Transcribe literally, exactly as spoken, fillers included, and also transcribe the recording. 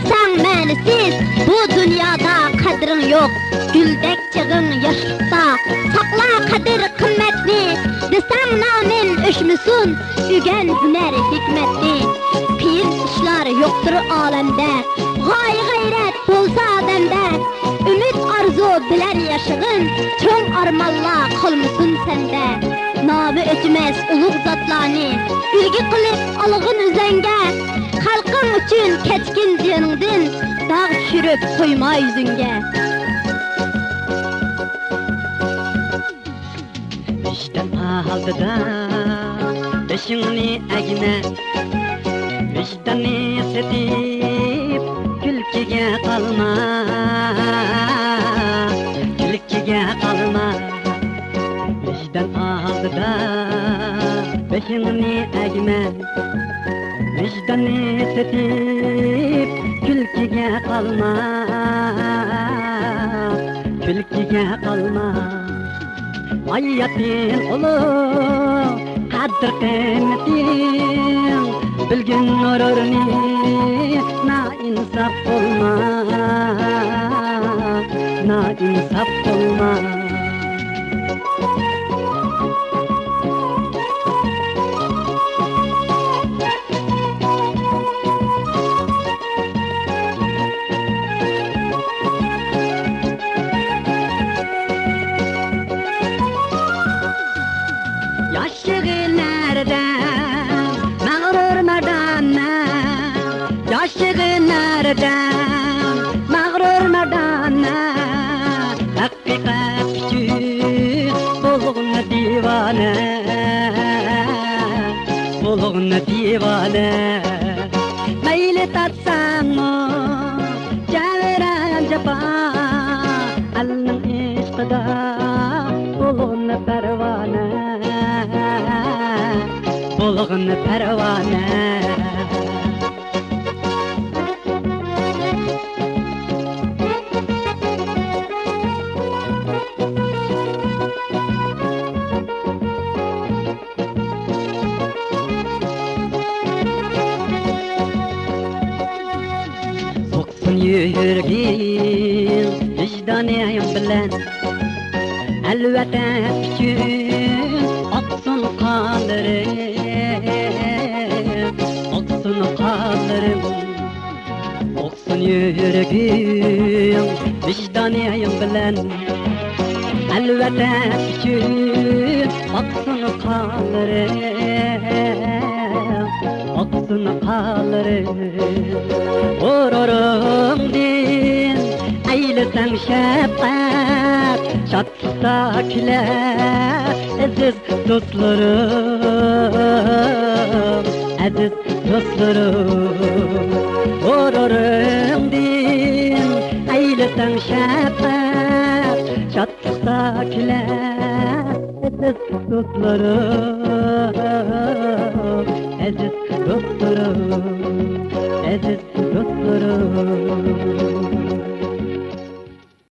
سەن مەنىسىز بۇ دۇنيادا قەدرىڭ يوق، گۈلدەك چېغىڭ ياشلىقتا، ساقلا قەدىر قىممەتنى، دېسەڭ نامىم ئۆچمىسۇن، ئۆگەن ھۈنەر ھېكمەتنى. قىيىن ئىشلار يوقتۇر ئالەمدە، غايە غەيرەت بولسا ئادەمدە، ئۈمىد ئارزۇ بىلەن ياشىغىن، چوڭ ئارمانلار قالمىسۇن سەندە. نامى ئۆچمەس ئۇلۇغ زاتلارنى ئۈلگە قىلىپ ئالغىن ئۆزەڭگە، خەلقىڭ ئۈچۈن كەچكىن زىيىنىڭدىن، داغ چۈشۈرۈپ قويما يۈزۈڭگە. ۋىجدان ئالدىدا بېشىڭنى ئەگمە، ۋىجداننى سېتىپ كۈلكىگە قالما، كۈلكىگە قالما. ۋىجدان ئالدىدا بېشىڭنى ئەگمە، ۋىجداننى سېتىپ كۈلكىگە قالما، كۈلكىگە قالما. ھاياتتىن ئۇلۇغ قەدىر-قىممىتىڭ، بىلگىن غۇرۇرنى، نائىنساپ بولما، نائىنساپ بولما. ياشىغىن ھەردەم مەغرۇر مەردانە، ياشىغىن ھەردەم مەغرۇر مەردانە. ھەقىقەت ئۈچۈن بولغىن دىۋانە، بولغىن دىۋانە. مەيلى تارتساڭمۇ جەۋران جاپا، ئەلنىڭ ئىشقىدا بولغىن پەرۋانە، بولغىن پەرۋانە. سوقسۇن يۈرىكىڭ ۋىجدانىڭ بىلەن، ئەل ۋەتەن ئۈچۈن ئاقسۇن قانلىرىڭ، ئاقسۇن قانلىرىڭ. سوقسۇن يۈرىكىڭ ۋىجدانىڭ بىلەن، ئەل ۋەتەن ئۈچۈن ئاقسۇن قانلىرىڭ، ئاقسۇن قانلىرىڭ. غۇرۇرۇڭدىن ئەيلىسەڭ شەپقەت، شادلىقتا كۈلە ئەزىز دوستلىرىم، ئەزىز دوستلىرىم. غۇرۇرۇڭدىن ئەيلىسەڭ شەپقەت، شادلىقتا كۈلە ئەزىز دوستلىرىم، ئەزىز دوستلىرىم، ئەزىز دوستلىرىم.